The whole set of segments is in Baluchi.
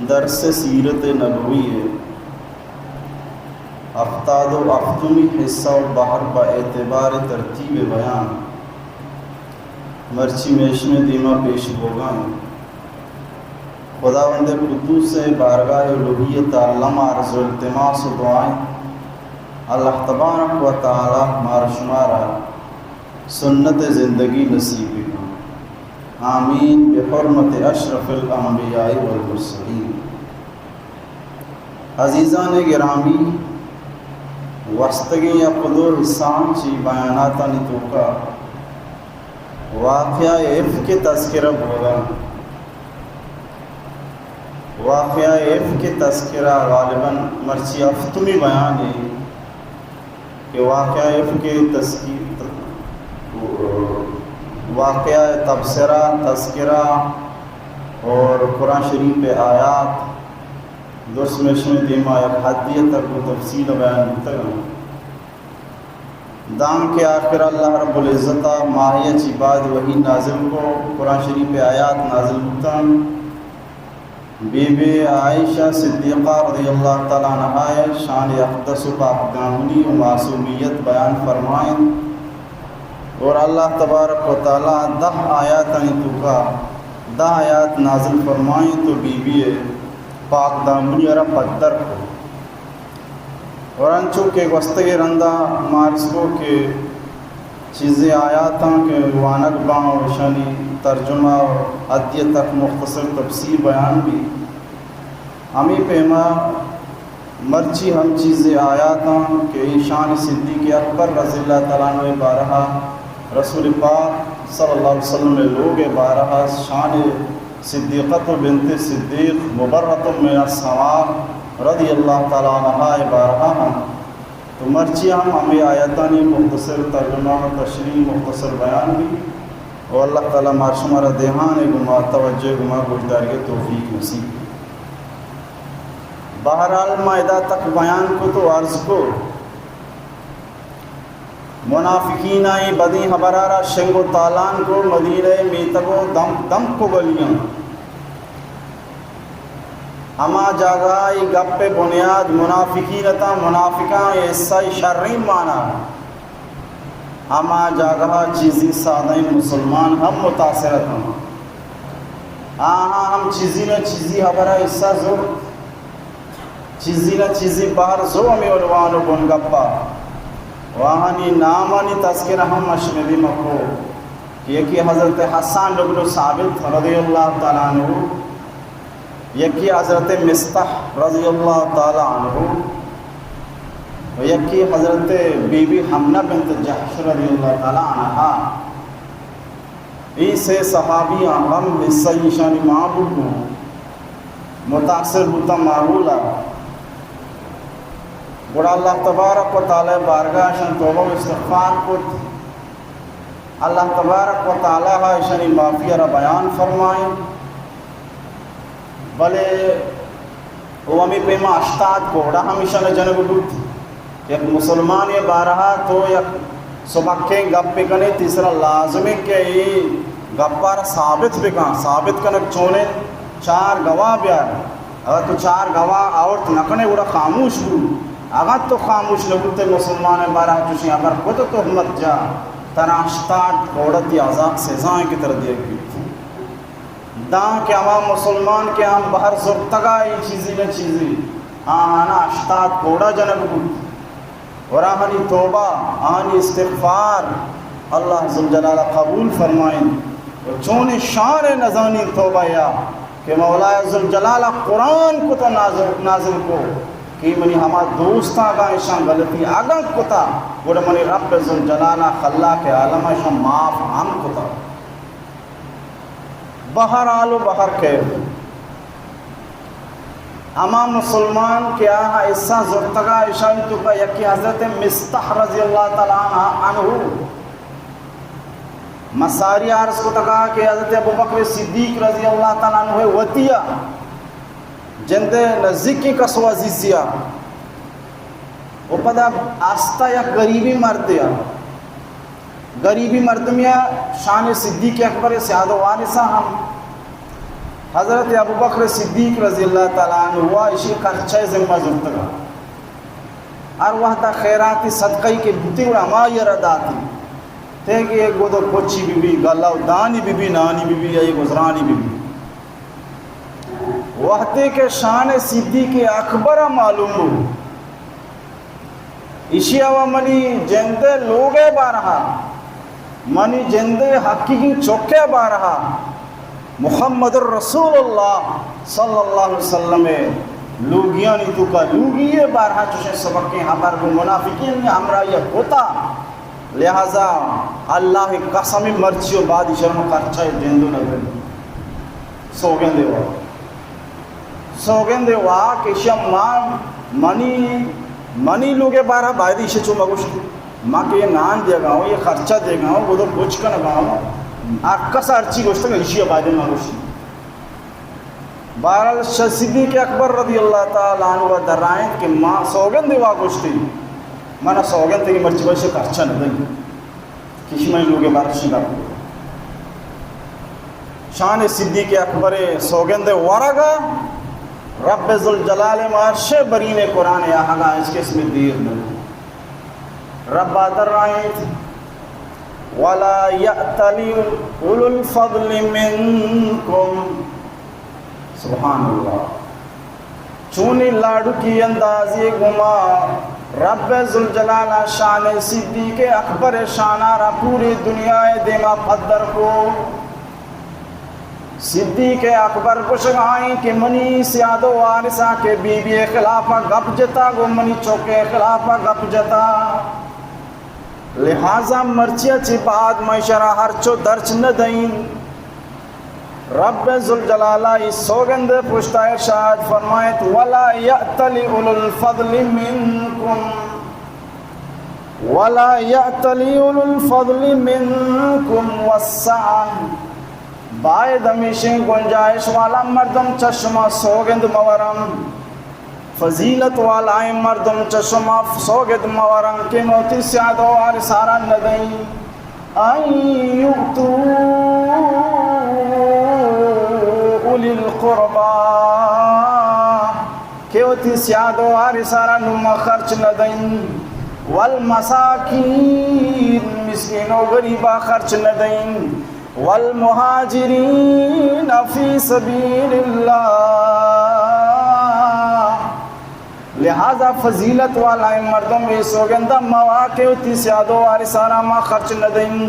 درس سیرت نبوی ءِ ہفتاد و ہفتمی حصہ و بہر بہ اعتبار ترتیب بیان مرچی مئے شمئے دیما پیش بوگا انت۔ خداوند قدوس ءِ بارگاہ الوہیت ءَ لم عرض و التماس و دعا انت، اللہ تبارک و تعالی مارا شمارا سنت زندگی نصیب بکن۔ آمین بحرمت اشرف الانبیاء والمرسلین۔ عزیزان گرامی، گوستگیں یک دو حصہ چی بیاناتانی توکا واقعہ افک تذکرہ بوگا۔ واقعہ افک تذکرہ غالباً مرچی ہفتمی بیان ہے کہ واقعہ افک تذکی-، واقعہ تبصرہ، تذکرہ اور قرآن شریف آیات درست مئے شمئے دیما یک حدی تک و تفصیل بیان بوتگ انت۔ دانکہ آخر اللہ رب العزت ءَ ماہی چی بعد وحی نازل کو، قرآن شریف آیات نازل بوتن۔ بی بی عائشہ صدیقہ رضی اللہ تعالی عنہا ءِ شان اقدس و پاک دامنی و معصومیت بیان فرمائیں اور اللہ تبارک و تعالی دہ آیاتانی توکا دہ آیات نازل فرمائیں تو بی بی پاک دامنی را پدر کو۔ اور انچو کہ گوستگیں رندا ما عرض کو کہ چیزے آیاتاں کہ وانگ باں و اشانی ترجمہ و حدیہ تک مختصر تفسیر بیان بی، ہمیں پیما مرچی ہم چیزے آیاتاں کہ ایشان صدیق اکبر رضی اللہ تعالی عنہ بارہا، رسول پاک صلی اللہ علیہ وسلم لوگ بارہا، شان صدیقۃ بنت صدیق مبرۃ من السماء رضی اللہ تعالی عنہا بارہا ہم۔ تو مرچی ہم ہمیں آیتانی مختصر ترجمہ و تشریح، مختصر بیان بی و اللہ تعالی مار شمارا دیہان گما توجہ گما گوشداری توفیق نصیب۔ بہرحال ما ادا تک بیان کو تو عرض کو منافقین ءَ اے بدیں ہبرا را شنگ و تالان کو، مدینہ ءِ میتگ و دم، دمک و گلیاں۔ ہما جاگہ ءَ اے گپ ءِ بنیاد منافقین اتاں، منافقاں اے حصہ ءِ شریں مانا۔ ہما جاگہ ءَ چیزی سادہیں مسلمان ہم متاثر اتاں۔ آہاں ہم چیزی نہ چیزی ہبرا حصہ زرت۔ چیزی نہ چیزی بہر زو ہمے عنوان و بنگپا و آہانی نامانی تذکرہ ہم ما شمئے دیما کو کہ یکی حضرت حسان ابن ثابت رضی اللہ تعالی عنہ، یکی حضرت مصطح رضی اللہ تعالی عنہ و یکی حضرت بی بی حمنہ بنت جحش رضی اللہ تعالی عنہا۔ اے سے صحابیاں ہم حصہ ایشانی مان بوتوں، متاثر بوتاں ماحول ءَ۔ گڑا اللہ تبارک و تعالی بارگاہ اشان توبہ و استغفار کت۔ اللہ تبارک و تعالی ہا اشانی معافی را بیان فرمائیں۔ بلے او ہمے پیما ہشتاد کوڑا ہم ایشان جنگ بوت۔ یک مسلمانے بارہا تو یک سبکیں گپے کنے، تیسرا لازم ہے کہ اے گپا را ثابت بکن۔ ثابت کنگ چونیں؟ چار گواہ بیار۔ اگر تو چار گواہ آورت نہ کنے، گڑا خاموش بو۔ اگر تو خاموش نہ بوتے، مسلمان بارہا چوشیں ہبر کت، تہمت جا، ترا ہشتاد کوڑتی عذاب سزائیں کہ ترا دیگ بیت۔ داں کہ ہما مسلمان کہ ہم بہر زرتگا اے چیزی نہ چیزی، آہانا ہشتاد کوڑا جنگ بوت۔ اور آہانی توبہ، آہانی استغفار اللہ ذوالجلال قبول فرمائیں۔ و چونیں شان نزانی توبہ یا کہ مولا ذوالجلال قرآن کو تو نازل، نازل کو کہ منی ہما دوستاں اگاں اشان غلطی اگاں کتا، گڑا منی رب ذوالجلال خلاق عالم اشان معاف ہم کتا۔ بہرحال و بہر کیف، ہما مسلمان کہ آہاں حصہ زرتگا، اشانی توکا یکی حضرت مصطح رضی اللہ تعالی عنہ، عنہ۔ ما ساری عرض کتگا کہ حضرت ابوبکر صدیق رضی اللہ تعالی عنہ وتیا جندے نزیکی کس و عزیزیا و پدا آستا یک غریبی مردیا۔ غریبی مردمیا شان صدیق اکبر سیاد و وارثا ہم حضرت ابوبکر صدیق رضی اللہ تعالی عنہ وا اشی خرچہ ذمہ زرتگا۔ ہر وحدہ خیراتی صدقہ ای کہ بوتی گڑا ہمائی را داتی۔ تیگے گودو پچی بی بی، گلہ و دانی بی بی، نانی بی بی، ای گزرانی بی بی۔ وحدے کہ شان صدیق اکبر معلوم بو، ایشی ءَ و منی جند ءِ لوگ ءِ بارہ ءَ، منی جند ءِ حقیقی چک ءِ بارہ ءَ، محمد رسول اللہ صلی اللہ علیہ وسلم ءِ لوگیانی توکا لوگی ءِ بارہ ءَ چوشیں سبکیں ہبر گوں منافقین ءِ ہمراہی ءَ کتا، لہذا اللہ ءِ قسم، مرچی و بعد ایشاں خرچہ جند نہ دیں۔ سوگندے وا، سوگندے وا کہ شما منی، منی لوگ ءِ بارہ ءَ باید ایشی چو مگوشت۔ ما کہ یہ نان دیگا ہوں، یہ خرچہ دیگا ہوں، گدو پچ کنگا ہوں، ہر کس ہرچی گوشتگ ایشی باید مگوشت۔ بہرحال، صدیق اکبر رضی اللہ تعالی عنہ درائیں کہ ما سوگندے وا گوشتی، من سوگند کہ مرچی بشے خرچہ نہ دیں۔ کہ شمئے لوگ ءِ بارہ ءَ شنگ۔ شان صدیق اکبر ءِ سوگند ءِ ورگ ءَ رب ذوالجلال ءِ عرش ءِ برین ءِ قرآن ءِ آہگ ءَ ہچ قسم دیر نہ بو۔ رب ءَ درائینت، ولا یأتل اولو الفضل منکم۔ سبحان اللہ۔ چونی لاڈکی اندازے گما رب ذوالجلال ءَ شان صدیق اکبر ءِ شان ءَ را پوری دنیا ءِ دیما پدر کو۔ صدیق اکبر گوشگائیں کہ منی سیاد و وارثاں کہ بی بی ءِ خلاف ءَ گپ جتا، گو منی چک ءِ خلاف ءَ گپ جتا، لہذا مرچی ءَ چہ بعد من شرا ہرچو درچ نہ دئیں۔ رب ذوالجلال ءَ اے سوگند ءِ پشتا ارشاد فرمائیت، ولا یأتل اولو الفضل منکم، ولا یأتل اولو الفضل منکم والسعة۔ باید ہمیشیں گنجائش والا مردم چہ شما سوگند مورن۔ فضیلت والائیں مردم چہ شما سوگند مورن کہ من وتی سیاد و وارث ءَ را نہ دئیں۔ ان یؤتوا اولی القربی، کہ وتی سیاد و وارث ءَ را نوں ما خرچ نہ دئیں۔ والمساکین، مسکین و غریبا خرچ نہ دئیں۔ والمہاجرین فی سبیل اللہ۔ لہذا فضیلت والائیں مردم اے سوگندا موا کہ وتی سیاد و وارث ءَ را ما خرچ نہ دئیں۔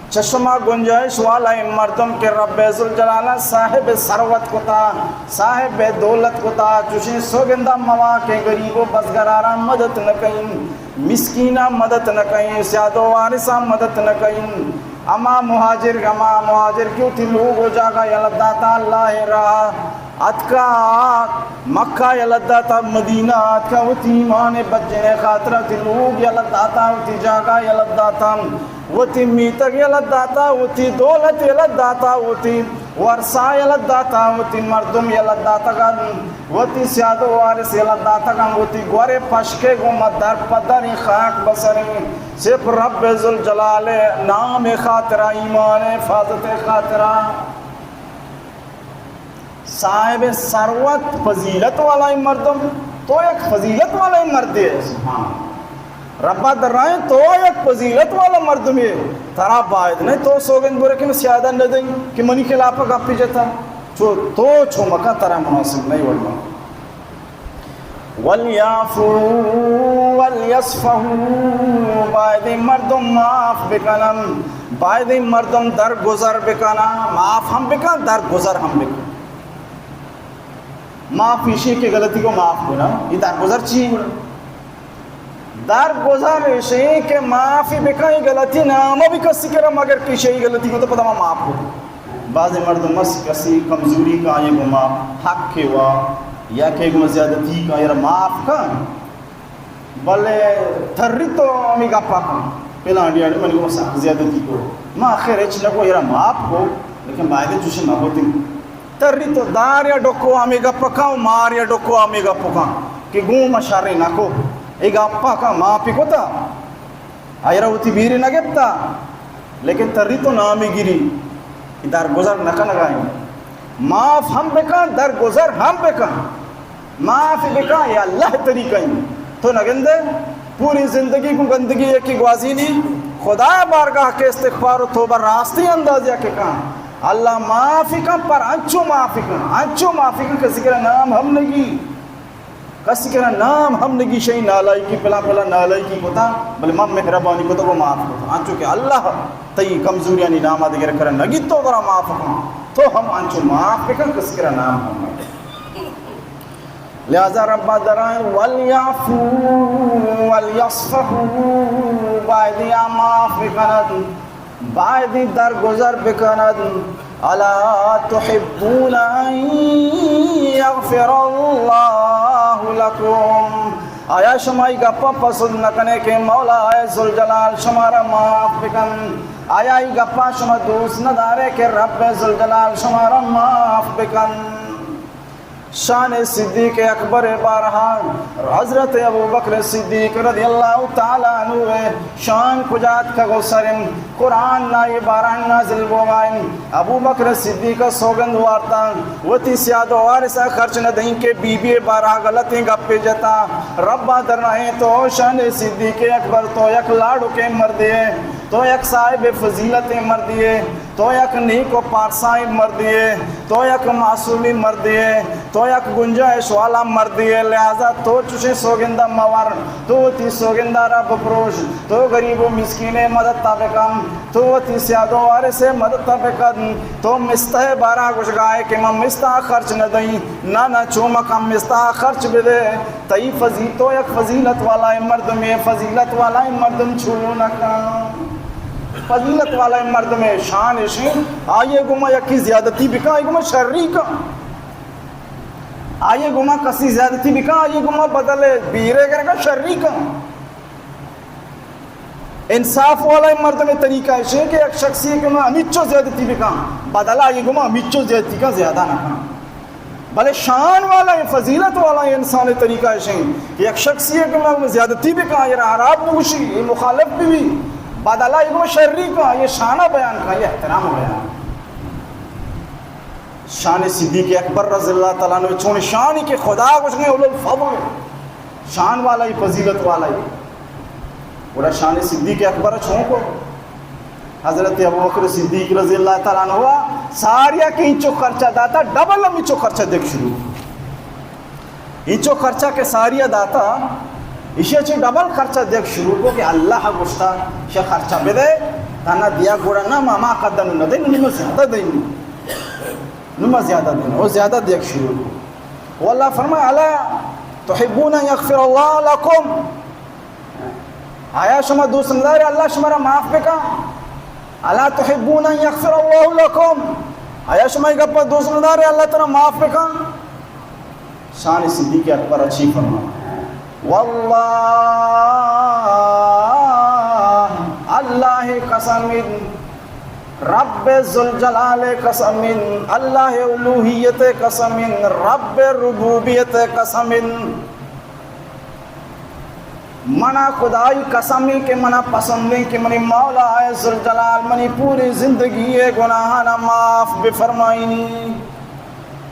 چہ شما گنجائش والائیں مردم کہ رب ذوالجلال ءَ صاحب ثروت کتا، صاحب دولت کتا، چوشیں سوگندا موا کہ غریب و بزگرا را مدد نہ کئیں، مسکینا مدد نہ کئیں، سیاد و وارثا مدد نہ کئیں۔ ہما مہاجر، ہما مہاجر کہ وتی لوگ و جاگہ یلہ داتا اللہ ءِ راہ ءَ، اتکا مکہ یلہ داتا، مدینہ اتکا، وتی ایمان ءِ بچنے خاطر وتی لوگ یلہ داتا، وتی جاگہ یلہ داتا، وتی میتگ یلہ داتا، وتی دولت یلہ داتا، وتی ورثہ یلہ داتا، وتی مردم یلہ داتگاں، وتی سیاد و وارث یلہ داتگاں، وتی گور ءِ پشک ءَ گوں ما در پہ در ایں، خاک بسر ایں، صرف رب ذوالجلال ءِ نام ءِ خاطرا، ایمان ءِ حفاظت ءِ خاطرا۔ صاحب ثروت، فضیلت والائیں مردم، تو یک فضیلت والائیں مردے ئے، سبحان اللہ۔ رب ءَ درائیں تو یک فضیلت والا مردمے، ترا باید نہ تو سوگند برے کہ من سیادہ نہ دئیں کہ منی خلاف ءَ گپے جتا۔ چو تو چو مکن، ترا مناسب نہ ایں، وڑ مکن۔ ولیعفوا ولیصفحوا، باید ایں مردم معاف بکنن، باید ایں مردم درگزر بکنن، معاف ہم بکن، درگزر ہم بکن۔ معاف ایشی کہ غلطی کو معاف کنا، یہ درگزر چی ہے؟ درگزر ایشی کہ معافی بکن، غلطی نامہ بھی کسی کرا، مگر کہ شی غلطی کو تو پدا ما معاف کو۔ بعض مردم مس کسی کمزوری کا یہ گما حق کے وا یا کہ گما زیادتی کا یہ معاف کن، بلے تری تو ہمیں گپا کن، پلان ڈیڑ من گما سخت زیادتی کو، ما آخر اچ نہ کو، یہ معاف کو، لیکن باید چوش نہ ہوتی۔ تری تو دار یا ڈکو ہمیں گپ کن، مار یا ڈکو ہمیں گپ کن کہ گوں ما شر نہ کو۔ اے گپ کن، معافی کتا، آئرا وتی بیری نہ گپتا، لیکن تری تو نامی گیری، درگزر نہ کنگا ایں۔ معاف ہم بکن، درگزر ہم بکن، معاف بکن، اے اللہ طریقہ ایں۔ تو نگندے پوری زندگی گوں گندگی یکے گوازینی، خدا بارگاہ کہ استغفار و توبہ راستی اندازیا کہ کن، اللہ معاف کن، پر انچو معاف کن، انچو معاف کن، کسی کرا نام ہم نگی۔ کسی کرا نام ہم نگی، شئی نالائکی، پلان پلان نالائکی کتا، بلے من مہربانی کتا، وہ معاف کتا۔ انچو کہ اللہ تئی کمزوریانی ناما دگر کرا نگی، تو کرا معاف کن، تو ہم انچو معاف بکن، کسی کرا نام ہم نگی۔ لہذا رب درائیں، "ولیعفوا ولیصفحوا"، باید یا معاف بکنت، باید درگزر بکنت۔ الا تحبون ان یغفر اللہ لکم، آیا شما ای گپا پسند نکنے کہ مولا ذوالجلال شمارا معاف بکن؟ آیا ای گپا شما دوست ندارے کہ رب ذوالجلال شمارا معاف بکن؟ شان صدیق اکبر بارہا حضرت ابوبکر صدیق رضی اللہ تعالی عنہ شان کجا اتکگ و سرن قرآن نا اے بارہا نازل بوگائیں۔ ابوبکر صدیق سوگند وارتا، وتی سیاد و وارثا خرچ نہ دئیں کہ بی بی بارہا غلطیں گپے جتا۔ ربا درائیں، تو شان صدیق اکبر، تو یک لاڑکیں مردے ئے، تو یک صاحب فضیلتیں مردے ئے۔ تو یک نیک و پارسائیں مردے ئے، تو یک معصومیں مردے ئے، تو یک گنجائش والا مردے ئے، لہذا تو چشیں سوگندا مہ ور، تو وتی سوگندا را بپروش، تو غریب و مسکینیں مدد تا بکن، تو وتی سیاد و وارث مدد تا بکن۔ تو مستہ بارا گوشگائے کہ من مستا خرچ نہ دئیں، نہ نہ، چو مکن، مستا خرچ بدے۔ تئی فضی-، تو یک فضیلت والائیں مردمے، فضیلت والائیں مردم چو نہ کن۔ فضیلت والائیں مردمے شان اشیں، آئیے گوما یکی زیادتی بکن، آئی گوما شری کن۔ آئیے گوما کسی زیادتی بکن، آئیے گوما بدل بیرے گر کن، شری کن۔ انصاف والائیں مردمے طریقہ اشیں کہ یک شخصی کہ ما ہمیچو زیادتی بکن، بدل آئیے گوما ہمیچو زیادتی کن، زیادہ نہ کن۔ بلے شان والائیں، فضیلت والائیں انسان طریقہ اشیں کہ یک شخصی کہ ما زیادتی بکن، آئی را حراب بگوشی، اے مخالف بی، بدل آئی گوما شری کن، آئی شانہ بیان کن، آئی احترام بیان کن۔ شان صدیق اکبر رضی اللہ تعالی عنہ چون شانی کہ خدا گوشگیں اولو الفضل، شان والائیں، فضیلت والائیں۔ گڑا شان صدیق اکبر چون کو؟ حضرت ابوبکر صدیق رضی اللہ تعالی عنہ ساریا کہ انچو خرچہ داتا، ڈبل ہم انچو خرچہ دیگ شروع۔ انچو خرچہ کہ ساریا داتا، ایشی چہ ڈبل خرچہ دیگ شروع کو کہ اللہ گوشتا، شہ خرچہ بدے، تنا دیا گڑا نہ، ما، ما قدر نہ دیں، نما زیادہ دیں، نما زیادہ دیں، او زیادہ دیگ شروع کو۔ و اللہ فرمائے، الا تحبون ان یغفر اللہ لکم، آیا شما دوست ندارے اللہ شما را معاف بکن؟ الا تحبون ان یغفر اللہ لکم، آیا شما یہ گپا دوست ندارے اللہ ترا معاف بکن؟ شان صدیق اکبر چی فرما؟ واللہ، اللہ قسم، رب ذوالجلال قسم، اللہ الوہیت قسم، رب ربوبیت قسم۔ منا خدائی قسم ایں کہ منا پسند ایں کہ منی مولا ذوالجلال منی پوری زندگی ءِ گناہانا معاف بفرمائینی۔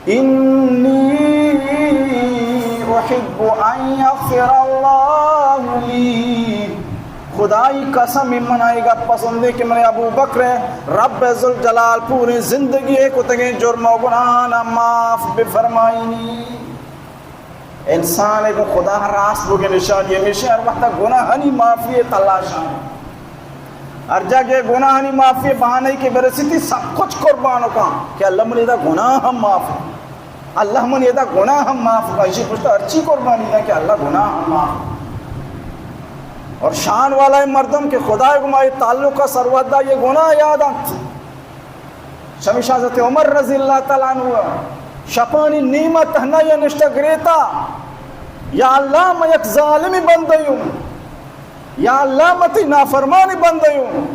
انی احب ان یغفر اللہ لی۔ خدائی قسم ایں، منا اے گپ پسند ایں کہ منی ابوبکر ءِ رب ذوالجلال پوری زندگی ءِ کتگیں جرم و گناہانا معاف بفرمائینی۔ انسان ءِ گوں خدا ءَ راست بوگ ءِ نشانی ہمیش ایں، ہر وقت گناہانی معافی ءِ تلاش ءَ۔ ہر جاگہ گناہانی معافی ءِ بہانہ ءَ کہ برسیتی، سب کچھ قربان کن کہ اللہ منی ادا گناہ ہم معاف کن۔ اللہ منی ادا گناہ ہم معاف کن۔ ایشی پشت ءَ ہرچی قربانی داں کہ اللہ گناہ ہم معاف کن۔ اور شان والائیں مردم کہ خدا ءِ گوما اے تعلق ءَ سروت دا، اے گناہ یاد انت۔ چمیشا حضرت عمر رضی اللہ تعالی عنہ شپانی نیما تہنائی نشتہ گریتا، یا اللہ، من یک ظالمی بندہ اوں، یا اللہ، من تئی نافرمانی بندہ اوں،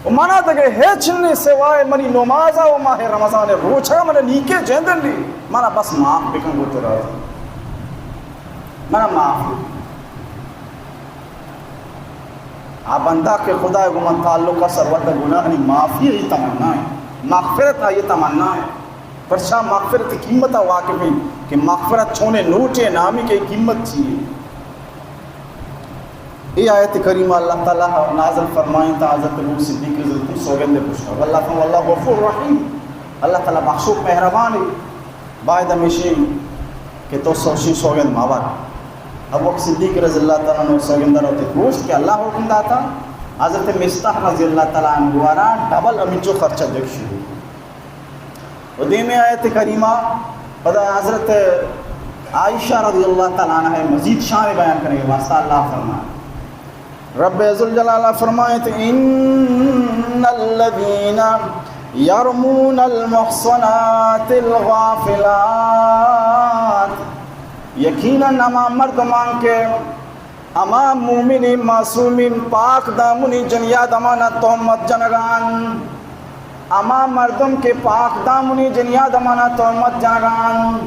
و منا دگہ ہچ نی سوائے منی نمازا و ماہ رمضان روچا منا نیکے جندن دی، منا بس معاف بکن، گو تو راضی، منا معاف بکن۔ آ بندہ کہ خدا ءِ گوما تعلق ءَ سروت ءَ گناہانی معافی ءِ تمنا ایں، مغفرت ءِ تمنا ایں۔ پرچا مغفرت قیمت ءَ واقف ایں کہ مغفرت چونیں نوٹے نامی کہ قیمت چی اے۔ اے آیت کریمہ اللہ تعالیٰ نازل فرمائیں تا حضرت ابوبکر صدیق رضی اللہ عنہ سوگند پشتا۔ واللہ فہو اللہ غفور رحیم۔ اللہ تعالیٰ بخشوک مہربان اے۔ باید ہمیشی کہ تو سوشی سوگند ماور۔ ابوبکر صدیق رضی اللہ تعالیٰ عنہ سوگند رو تے گوشت کہ اللہ حکم داتا، حضرت مصطح رضی اللہ تعالیٰ عنہ دوارا ڈبل ہمینچو خرچہ دیگ شروع۔ و دیمی آیت کریمہ پدا حضرت عائشہ رضی اللہ تعالیٰ عنہ مزید شان بیان کرنے واسطہ اللہ فرمائے۔ رب ذوالجلال فرمائیت، ان الذين يرمون المحصنات الغافلات، یقیناً ہما مردمان کہ ہما مومنیں معصومیں پاک دامنی جنی آدمانا تہمت جنگان، ہما مردم کہ پاک دامنی جنی آدمانا تہمت جنگان،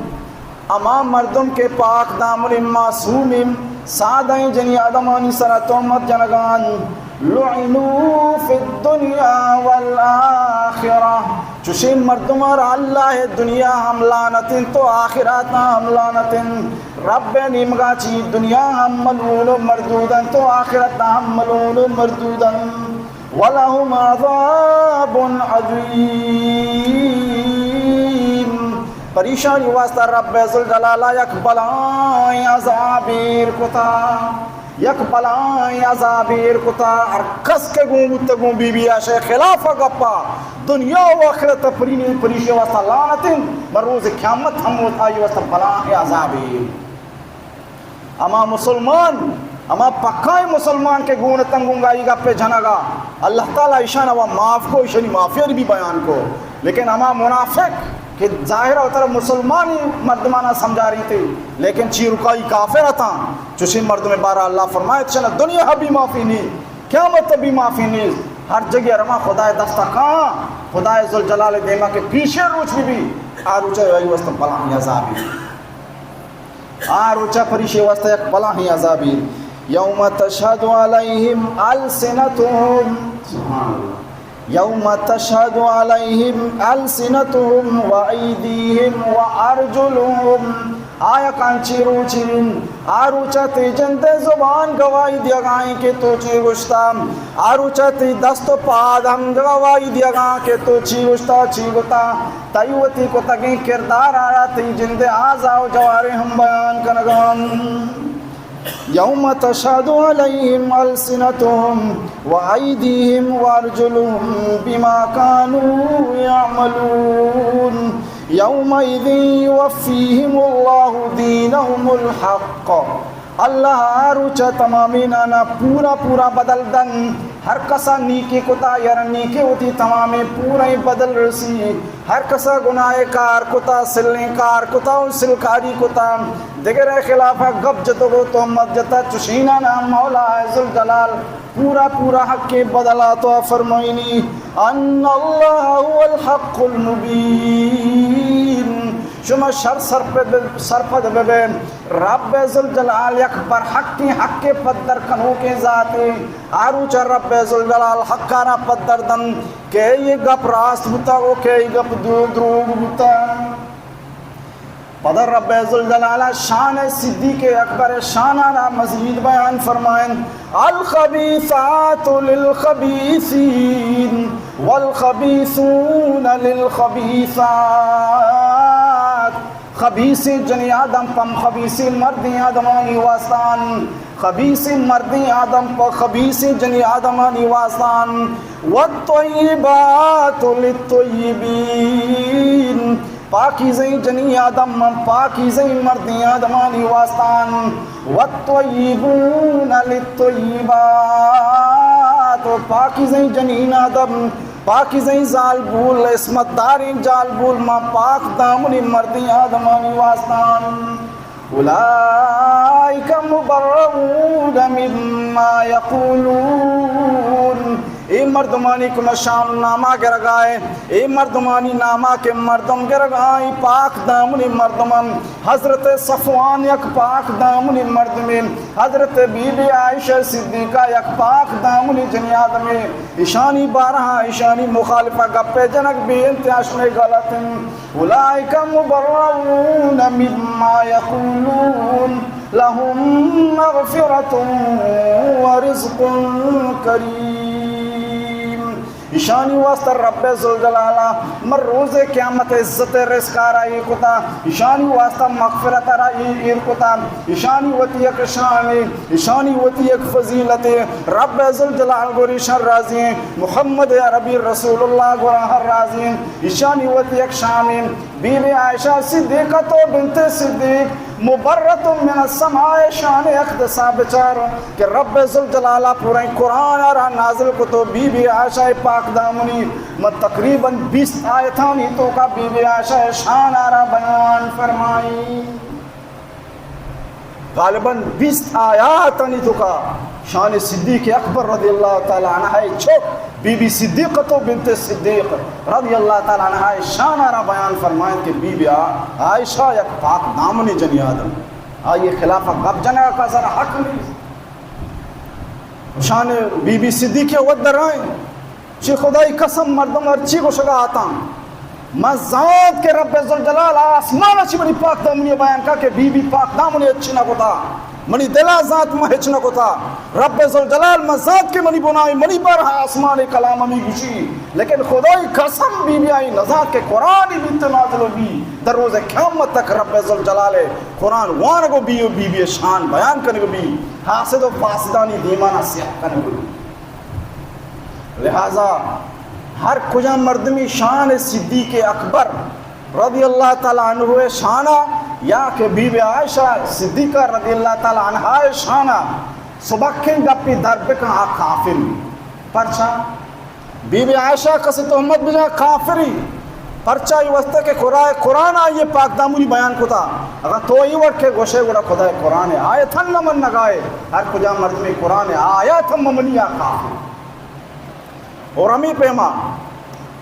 ہما مردم کہ پاک دامنی معصومیں سادہیں جنی آدمانی سرا تہمت جنگان، لعنوا في الدنيا والآخرة، چوشیں مردماں را اللہ دنیا ہم لعنت انت و آخرت ہم لعنت انت۔ رب نیمگا چی دنیا ہم ملعون و مردود انت و آخرت ہم ملعون و مردود انت۔ ولهم عذاب عظيم، پریشانی واسطہ رب ذوالجلال یک بلائیں عذاب ایر کتا۔ یک بلائیں عذابے ایر کتا، ہر کس کہ گون بوتہ گون بی بی عائشہ خلاف گپا، دنیا و آخرت پرینی پریشی واسطہ لعنت انت، بر روز قیامت ہم آئی واسطہ بلائیں عذابے۔ ہما مسلمان، ہما پکائیں مسلمان کہ گون اتن گون آئی گپے جنگا، اللہ تعالیٰ ایشان و معاف کو، ایشانی معافی بھی بیان کو، لیکن ہما منافق کہ ظاہر ءَ وترا مسلمانی مردمانا سمجھارینتے، لیکن چیرکائی کافر اتاں، چوشیں مردم بارا اللہ فرمائیت، چنا دنیا بھی معافی نی، قیامت بھی معافی نی۔ ہر جگہ رما خدائے دستا کاں، خدائے ذوالجلال دیما کہ پیشے روچ بھی بھی، آ روچا آئی واسطہ بلائیں عذابی۔ آ روچا پریشے واسطہ یک بلائیں عذابی۔ یوم تشہد علیہم السنتہم۔ سبحان اللہ۔ یوم تشہد علیہم السنتہم و ایدیہم و ارجلہم۔ آیا کانچی روچی، آ روچا تی جندے زبان گواہی دیگائیں کہ تو چی گشتا، آ روچا تی دست و پاد ہم گواہی دیگاں کہ تو چی گشتا، چی گتا، تئی وتی کتگیں کردار آرا تی جندے اعضا و جوارے ہم بیان کنگان۔ یوم تشہد علیہم السنتہم و ایدیہم و ارجلہم بما کانوا یعملون۔ یومئذ یوفیہم اللہ دینہم الحق۔ اللہ آ روچا تمامینانا پورا پورا بدل دن۔ ہر کسا نیکی کتا، یار نیکی وتی تمامیں پوریں بدل رسی۔ ہر کسا گناہ کار کتا، سلیں کار کتا و سلکاری کتا، دگرے خلاف گپ جتگ و تہمت جتا، چشینانا مولا ذوالجلال پورا پورا حقیں بدلا تو فرمائنی۔ ان اللہ هو الحق المبین۔ شما شر سرپد، سرپد ببے۔ رب ذوالجلال یک برحقیں، حق پدر کنوکیں ذاتے۔ آ روچا رب ذوالجلال حقانا پدر دن کہ اے گپ راست بوتا و کہ اے گپ دو-، دروگ بوتا۔ پدا رب ذوالجلال شان صدیق اکبر شانانا مزید بیان فرمائیں، الخبیثات للخبیثین والخبیثون للخبیثات۔ خبیثیں جنی آدم پہ خبیثیں مردیں آدمانی واسطان، خبیثیں مردیں آدم پہ خبیثیں جنی آدمانی واسطان، والطیبات للطیبین، پاکیزیں جنی آدم پاکیزیں مردیں آدمانی واسطان، والطیبون للطیبات، پاکیزیں جنین آدم پاکیزیں زالبول، عصمت داریں زالبول، ما پاک دامنی مردیں آدمانی واسطان۔ اولئک مبرؤون مما یقولون، اے مردمانی کمشان نامہ گرگائے، اے مردمانی نامہ کہ مردم گرگائیں، پاک دامنی مردمن۔ حضرت صفوان یک پاک دامنی مردمے، حضرت بی بی عائشہ صدیقہ یک پاک دامنی جنی آدمے۔ اشانی بارہا اشانی مخالفہ گپے جنگ بی انت، اشمے غلط انت۔ اولئک مبرؤون مما یقولون، لهم مغفرة ورزق کریم۔ اشانی واسطہ رب ذوالجلال ء من روز قیامت عزت رزق ء را ایر کتا، اشانی واسطہ مغفرت ء را ایر کتا، اشانی وتی یک شان، اشانی وتی یک فضیلت۔ رب ذوالجلال گوریشان راضی ہیں، محمد عربی رسول اللہ گوراہ راضی ہیں، اشانی وتی یک شان۔ بی بی عائشہ صدیقہ تو بنت صدیق مبرۃ من السماء، شان اقدسا بچار کہ رب ذوالجلال پوریں قرآن را نازل کتو بی بی عائشہ پاک دامنی۔ من تقریباً بیست آیتانی توکا بی بی عائشہ شان را بیان فرمائی۔ غالباً بیست آیاتانی توکا شان صدیق اکبر رضی اللہ تعالی عنہ چک بی بی صدیقہ تو بنت صدیق رضی اللہ تعالی عنہ شان را بیان فرمائیں کہ بی بی عائشہ یک پاک دامنی جنی آدم، آئی خلاف گپ جنگ کا ذرا حق نہیں۔ شان بی بی صدیق ود درائیں چی خدائی قسم، مردم ہرچی گوشگا آتاں۔ من زانت کہ رب ذوالجلال آسمان چی منی پاک دامنی بیان کا کہ بی بی پاک دامنی اچ نہ کتا، منی دلا زانت من ہچ نہ کتا۔ رب ذوالجلال من زانت کہ منی بنائی منی بارہ آسمان کلام ہمی گوشی، لیکن خدائی قسم بی بی آئی نزانت کہ قرآن بیت نازل بی۔ در روز قیامت تک رب ذوالجلال قرآن وانگو بی و بی بی شان بیان کنگو بی، حاسد و فاسدانی دیمانا سیاہ کنگو بی۔ لہذا ہر کجا مردمی شان صدیق اکبر رضی اللہ تعالی عنہ شانا یا کہ بی بی عائشہ صدیقہ رضی اللہ تعالی عنہا شانا سبکیں گپی در بکن، آ کافر۔ پرچا؟ بی بی عائشہ کسی تہمت بجا کافری۔ پرچا؟ ای واسطہ کہ خدائے قرآن آئیے پاک دامنی بیان کتا۔ اگر تو ای وڑ کے گوشے گڑا خدائے قرآن آیت ہم نہ من نگائے، ہر کجا مردمی قرآن آیت ہم منی آ کافر۔ اور ہمیں پیما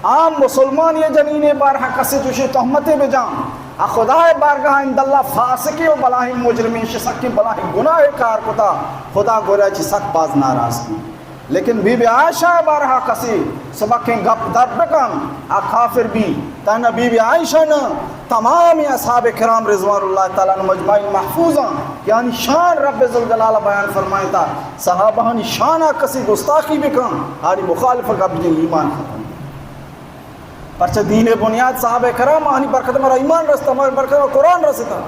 عام مسلمان یہ جنین بارہ کسی چوشی تہمتے بجان، آ خدائے بارگاہ عند اللہ فاسقی و بلاہیں مجرمین شسکی بلاہیں گناہ کار کتا، خدا گورا چی سک باز ناراض کی۔ لیکن بی بی عائشہ بارہا کسی سبکیں گپ در بکن، آ کافر بی۔ تہنا بی بی عائشہ نہ، تمام اصحاب کرام رضوان اللہ تعالی عنہم اجمعین محفوظاں، یعنی شان رب ذوالجلال بیان فرمائتا۔ صحابہانی شانا کسی گستاخی بکن، آنی مخالف گپ جن ایمان ختم۔ پرچہ دین بنیاد صحابہ کرام آنی برکت مرا ایمان رستا، ہماری برکت مرا قرآن رستا۔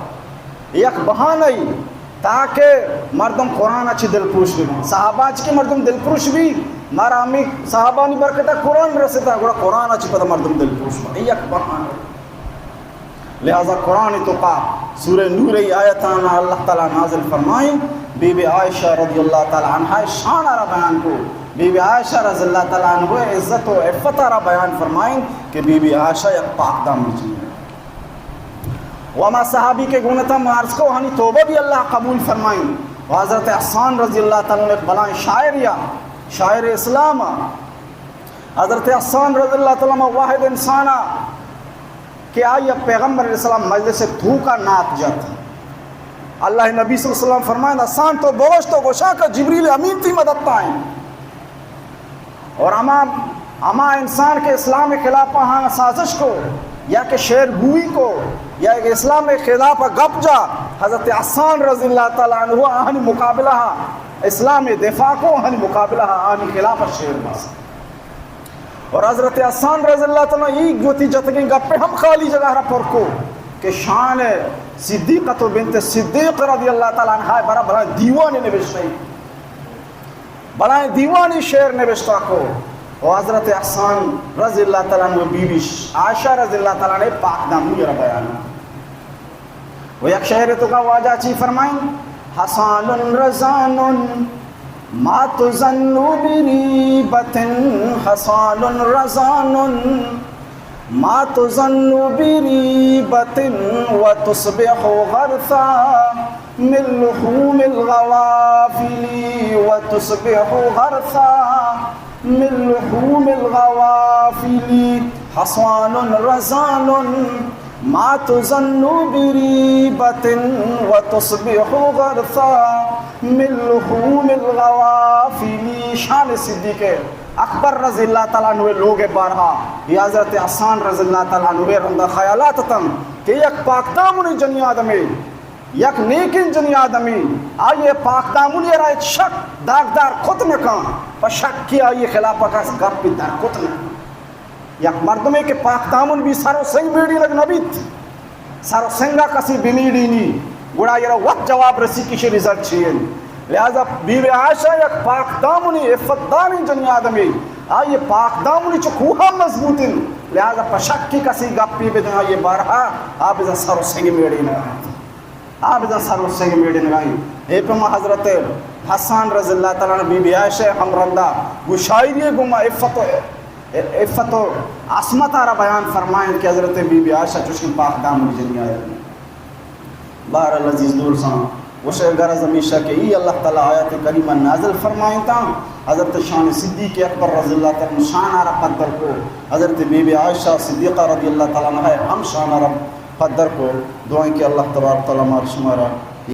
یک بہانہ ای تاکہ مردم قرآن چی دلپروش بی۔ صحابہ چی کہ مردم دلپروش بی، مارا ہمیں صحابانی برکتا قرآن رستا، گڑا قرآن چی پدا مردم دلپروش بی۔ یک بہانہ۔ لہذا قرآن توکا سورہ نور ای آیتانا اللہ تعالی نازل فرمائیں، بی بی عائشہ رضی اللہ تعالی عنہا شان را بیان کو، بی بی عائشہ رضی اللہ تعالی عنہ عزت و عفت را بیان فرمائیں کہ بی بی عائشہ یک پاک دامنی جنین۔ و ہما صحابی کہ گونتا ما عرض کو، ہنی توبہ بھی اللہ قبول فرمائیں۔ و حضرت حسان رضی اللہ تعالی عنہ ایک بلائیں شاعر یا شاعر اسلام آ۔ حضرت حسان رضی اللہ تعالی عنہ واحد انسان آ کہ آئی پیغمبر علیہ السلام مجلس توکا نعت جت۔ اللہ نبی صلی اللہ علیہ وسلم فرمائیں، حسان تو بوش تو گوشا کہ جبریل امین تی مدد تائیں۔ اور ہما، ہما انسان کہ اسلام خلاف ہاں سازش کو، یا کہ شعر گوئی کو، یا کہ اسلام خلاف گپ جا، حضرت حسان رضی اللہ تعالی عنہ آہنی مقابلہ، اسلام دفاع کو، آہنی مقابلہ، آہنی خلاف شعر بس۔ اور حضرت حسان رضی اللہ تعالی عنہ ای گوتی جتگیں گپے ہم خالی جگہ را پر کو کہ شان صدیقہ بنت صدیق رضی اللہ تعالی عنہا برا بلائیں دیوانے نوشتہ، بلائیں دیوانی شعر نوشتہ کو۔ و حضرت حسان رضی اللہ تعالی عنہ بی بی عائشہ رضی اللہ تعالی عنہ پاک دامنی را بیان۔ و یک شعر توکا واجہ چی فرمائیں؟ حسان رزان ما تظن بریبة، حسان رزان ما تظن بریبة، وتصبح غرثا من لحوم الغوافل، وتصبح غرثا من لحوم الغوافل حصان رزان، ما تظن بريبة وتصبح غرثا، من لحوم الغوافل۔ شان صدیق اکبر رضی اللہ تعالیٰ عنہ لوگ بارہا، یہ حضرت حسان رضی اللہ تعالیٰ عنہ رندا خیالات اتن کہ یک پاک دامنی جنی آدمے، یک نیکیں جنی آدمی، آئی ء پاک دامنی ء را ہچ شک داغدار کت نہ کن، پہ شکی آئی خلاف ء کس گپی در کت نہ کن۔ یک مردمے کہ پاک دامن بی، سر و سنگ میڑینگ نہ بیت، سر و سنگا کسی بمیڑینی، گڑا آئی را وت جواب رسی کہ اشی رزلٹ چی انت۔ لہذا بی بی عائشہ یک پاک دامنی عفت داریں جنی آدمی، آئی پاک دامنی چو کوہا مضبوط انت، لہذا پہ شکی کسی گپی بدن آئی بارہا، آ بزاں سر و سنگ میڑینگ انت۔ آ بزاں سر و سنگ میڑینگا انت۔ اے پہ ما حضرت حسان رضی اللہ تعالیٰ عنہ بی بی عائشہ ہم رندا گشائری گما عفت و، عفت و عصمت آرا بیان فرمائیں کہ حضرت بی بی عائشہ چوشیں پاک دامن جنی آئی۔ بہرحال عزیز دوستاں، گوشے غرض ہمیشہ کہ ای اللہ تعالیٰ آیات کریمہ نازل فرمائیں تا، حضرت شان صدیق اکبر رضی اللہ تعالیٰ عنہ شان آرا پدر کو، حضرت بی بی عائشہ صدیقہ رضی اللہ تعالیٰ عنہ ہم شان آرا پدر کو۔ دعائیں کہ اللہ تبارک تعالیٰ مار شمارا